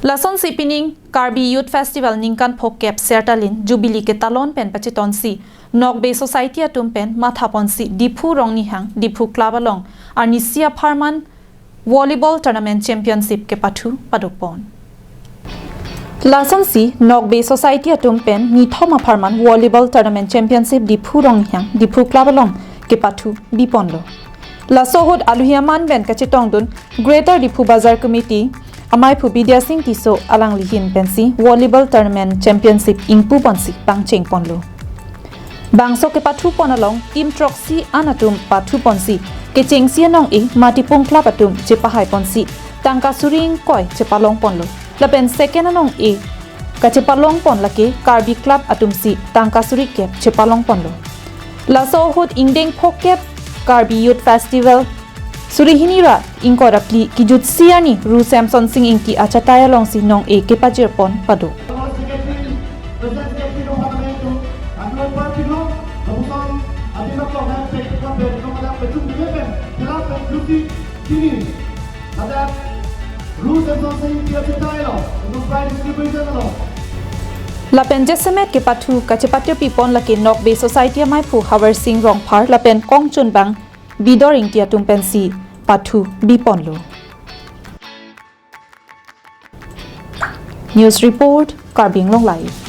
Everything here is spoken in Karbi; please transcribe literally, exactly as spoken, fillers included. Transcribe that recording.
Lasonsi pining Karbi Youth Festival ningkan phokep Sertalin Jubilee ketalon pen pachetonsi Nokbe Society atum pen mathaponsi Diphu Rongnihang Diphu Club along arnisi apharman Volleyball Tournament Championship kepathu padopon. Lasonsi Nokbe Society atum pen nithom apharman Volleyball Tournament Championship Diphu Rongnihang Diphu Club along kepathu biponlo. Laso ahut aluhi aman pen kachetongdun Greater Diphu Bazar Committee amaiphu Bidya Sing Tisso alangli ahin pensi Volleyball Tournament Championship ingpuponsi pangchengponlo. Bangso kepathupon along team throksi an atum pathuponsi kechengsi anong-e Matipung Club atum chepahaiponsi tangka suri ingkoi chepalongponlo. Lapen second anong-e kachepalongpon lake Karbi Club atumsi tangka suri kep chepalongponlo. Laso ahut ingdeng phokep Karbi Youth Festival suri hini ra ingkoi ra phli kijutsi arni Ru Semson Sing Ingti achatai alongsi nong-e kepajirpon pado. Secretary, President Secretary department to, and to our people, the Muslim, I think the program, the program, the program, the program, the program, the program, Lapen jasemet kepathu kachepatirpipon lake Nokbe Society amaiphu Havar Sing Rongphar lapen kongchunbang Bidor Ingti atum pensi pathu biponlo. News report, Karbi Anglong Live.